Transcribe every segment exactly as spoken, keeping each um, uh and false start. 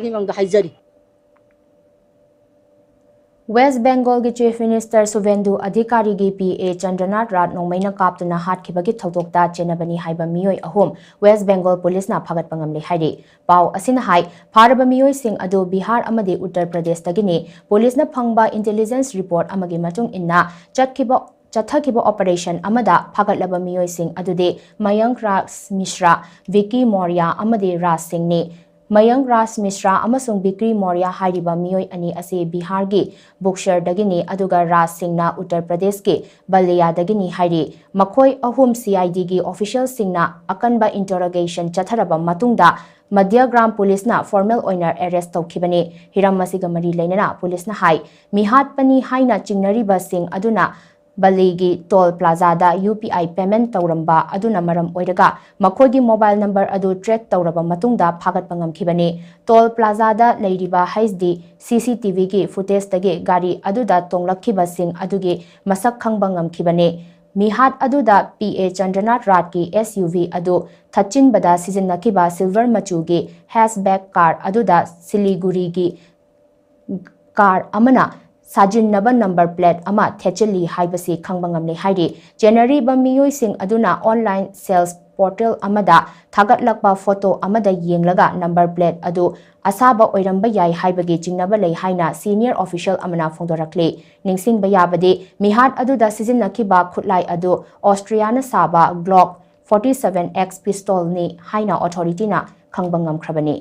ꯃꯥꯡꯗ ꯍꯥꯏꯖꯔꯤ꯫ ꯋꯦꯁ ꯕꯦꯡꯒꯣꯜꯒꯤ ꯆꯤꯐ ꯃꯤꯅꯤꯁꯇꯔ ꯁꯨꯚꯦꯟꯗꯨ ꯑꯙꯤꯀꯥꯔꯤꯒꯤ ꯄꯤ ꯑꯦ ꯆꯟꯗ꯭ꯔꯅꯥꯊ ꯔꯥꯊ ꯅꯣꯡꯃꯩꯅ ꯀꯥꯞꯇꯨꯅ ꯍꯥꯠꯈꯤꯕꯒꯤ ꯊꯧꯗꯣꯛꯇ ꯆꯦꯟꯅꯕꯅꯤ ꯍꯥꯏꯕ ꯃꯤꯑꯣꯏ ꯑꯍꯨꯝ ꯋꯦꯁ ꯕꯦꯡꯒꯣꯜ ꯄꯨꯂꯤꯁꯅ ꯐꯥꯒꯠꯄ ꯉꯝꯂꯦ ꯍꯥꯏꯔꯤ꯫ ꯄꯥꯎ ꯑꯁꯤꯅ ꯍꯥꯏ, ꯐꯥꯔꯕ ꯃꯤꯑꯣꯏꯁꯤꯡ ꯑꯗꯨ ꯕꯤꯍꯥꯔ ꯑꯃꯗꯤ ꯎꯠꯇꯔ ꯄ꯭ꯔꯗꯦꯁꯇꯒꯤꯅꯤ꯫ ꯄꯨꯂꯤꯁꯅ ꯐꯪꯕ ꯏꯟꯇꯦꯂꯤꯖꯦꯟꯁ ꯔꯤꯄꯣꯔꯠ ꯑꯃꯒꯤ ꯃꯇꯨꯡ ꯏꯟꯅ, ꯆꯠꯈꯤꯕ ꯆꯠꯊꯈꯤꯕ ꯑꯣꯄꯔꯦꯁꯟ ꯑꯃꯗ ꯐꯥꯒꯠꯂꯕ ꯃꯤꯑꯣꯏꯁꯤꯡ ꯑꯗꯨꯗꯤ ꯃꯌꯪꯛ ꯔꯥꯖ ꯃꯤꯁ꯭ꯔꯥ, ꯚꯤꯀꯤ ꯃꯣꯔꯤꯌꯥ ꯑꯃꯗꯤ ꯔꯥꯖ ꯁꯤꯡꯅꯤ꯫ ꯃꯌꯪꯛ ꯔꯥꯖ ꯃꯤꯁ꯭ꯔꯥ ꯑꯃꯁꯨꯡ ꯚꯤꯀꯤ ꯃꯣꯔꯤꯌꯥ ꯍꯥꯏꯔꯤꯕ ꯃꯤꯑꯣꯏ ꯑꯅꯤ ꯑꯁꯤ ꯕꯤꯍꯥꯔꯒꯤ ꯕꯨꯛꯁꯔꯗꯒꯤꯅꯤ, ꯑꯗꯨꯒ ꯔꯥꯖ ꯁꯤꯡꯅ ꯎꯠꯇꯔ ꯄ꯭ꯔꯗꯦꯁꯀꯤ ꯕꯜꯂꯤꯌꯥꯗꯒꯤꯅꯤ ꯍꯥꯏꯔꯤ꯫ ꯃꯈꯣꯏ ꯑꯍꯨꯝ ꯁꯤ ꯑꯥꯏ ꯗꯤꯒꯤ ꯑꯣꯐꯤꯁꯤꯌꯦꯜꯁꯤꯡꯅ ꯑꯀꯟꯕ ꯏꯟꯇꯔꯣꯒꯦꯁꯟ ꯆꯠꯊꯔꯕ ꯃꯇꯨꯡꯗ ꯃꯙ꯭ꯌꯒ꯭ꯔꯥꯝ ꯄꯨꯂꯤꯁꯅ ꯐꯣꯔꯃꯦꯜ ꯑꯣꯏꯅ ꯑꯦꯔꯦꯁ ꯇꯧꯈꯤꯕꯅꯤ꯫ ꯍꯤꯔꯝ ꯑꯁꯤꯒ ꯃꯔꯤ ꯂꯩꯅꯅ ꯄꯨꯂꯤꯁꯅ ꯍꯥꯏ, ꯃꯤꯍꯥꯠꯄꯅꯤ ꯍꯥꯏꯅ ꯆꯤꯡꯅꯔꯤꯕꯁꯤꯡ ꯑꯗꯨꯅ ꯕꯜꯂꯤꯒꯤ ꯇꯣꯜ ꯄ꯭ꯂꯥꯖꯥꯗ ꯌꯨ ꯄꯤ ꯑꯥꯏ ꯄꯦꯃꯦꯟ ꯇꯧꯔꯝꯕ ꯑꯗꯨꯅ ꯃꯔꯝ ꯑꯣꯏꯔꯒ ꯃꯈꯣꯏꯒꯤ ꯃꯣꯕꯥꯏꯜ ꯅꯝꯕꯔ ꯑꯗꯨ ꯇ꯭ꯔꯦꯛ ꯇꯧꯔꯕ ꯃꯇꯨꯡꯗ ꯐꯥꯒꯠꯄ ꯉꯝꯈꯤꯕꯅꯤ꯫ ꯇꯣꯜ ꯄ꯭ꯂꯥꯖꯥꯗ ꯂꯩꯔꯤꯕ ꯍꯩꯆ ꯗꯤ ꯁꯤ ꯁꯤ ꯇꯤ ꯚꯤꯒꯤ ꯐꯨꯇꯦꯖꯇꯒꯤ ꯒꯥꯔꯤ ꯑꯗꯨꯗ ꯇꯣꯡꯂꯛꯈꯤꯕꯁꯤꯡ ꯑꯗꯨꯒꯤ ꯃꯁꯛ ꯈꯪꯕ ꯉꯝꯈꯤꯕꯅꯤ꯫ ꯃꯤꯍꯥꯠ ꯑꯗꯨꯗ ꯄꯤ ꯑꯦ ꯆꯟꯗ꯭ꯔꯅꯥꯊ ꯔꯥꯊꯀꯤ ꯑꯦꯁ ꯌꯨ ꯚꯤ ꯑꯗꯨ ꯊꯠꯆꯤꯟꯕꯗ ꯁꯤꯖꯤꯟꯅꯈꯤꯕ ꯁꯤꯜꯚꯔ ꯃꯆꯨꯒꯤ ꯍꯦꯆꯕꯦꯛ ꯀꯥꯔ ꯑꯗꯨꯗ ꯁꯤꯂꯤꯒꯨꯔꯤꯒꯤ ꯀꯥꯔ ꯑꯃꯅ ꯁꯥꯖꯤꯟꯅꯕ ꯅꯝꯕꯔ ꯄ꯭ꯂꯦꯠ ꯑꯃ ꯊꯦꯠꯆꯤꯜꯂꯤ ꯍꯥꯏꯕꯁꯤ ꯈꯪꯕ ꯉꯝꯂꯦ ꯍꯥꯏꯔꯤ꯫ ꯆꯦꯟꯅꯔꯤꯕ ꯃꯤꯑꯣꯏꯁꯤꯡ ꯑꯗꯨꯅ ꯑꯣꯟꯂꯥꯏꯟ ꯁꯦꯜꯁ ꯄꯣꯔꯇꯦꯜ ꯑꯃꯗ ꯊꯥꯒꯠꯂꯛꯄ ꯐꯣꯇꯣ ꯑꯃꯗ ꯌꯦꯡꯂꯒ ꯅꯝꯕꯔ ꯄ꯭ꯂꯦꯠ ꯑꯗꯨ ꯑꯁꯥꯕ ꯑꯣꯏꯔꯝꯕ ꯌꯥꯏ ꯍꯥꯏꯕꯒꯤ ꯆꯤꯡꯅꯕ ꯂꯩ ꯍꯥꯏꯅ ꯁꯤꯅꯤꯌꯔ ꯑꯣꯐꯤꯁꯤꯌꯦꯜ ꯑꯃꯅ ꯐꯣꯡꯗꯣꯔꯛꯂꯤ꯫ ꯅꯤꯡꯁꯤꯡꯕ ꯌꯥꯕꯗꯤ, ꯃꯤꯍꯥꯠ ꯑꯗꯨꯗ ꯁꯤꯖꯤꯟꯅꯈꯤꯕ ꯈꯨꯠꯂꯥꯏ ꯑꯗꯨ ꯑꯣꯁꯇ꯭ꯔꯤꯌꯥꯅ ꯁꯥꯕ ꯒ꯭ꯂꯣꯛ ꯐꯣꯔꯇꯤ ꯁꯚꯦꯟ ꯑꯦꯛꯁ ꯄꯤꯁꯇꯣꯜꯅꯤ ꯍꯥꯏꯅ ꯑꯣꯊꯣꯔꯤꯇꯤꯅ ꯈꯪꯕ ꯉꯝꯈ꯭ꯔꯕꯅꯤ꯫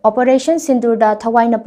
ꯑꯣꯄꯔꯦꯁꯟ ꯁꯤꯟꯗꯨꯔꯗ ꯊꯋꯥꯏꯅ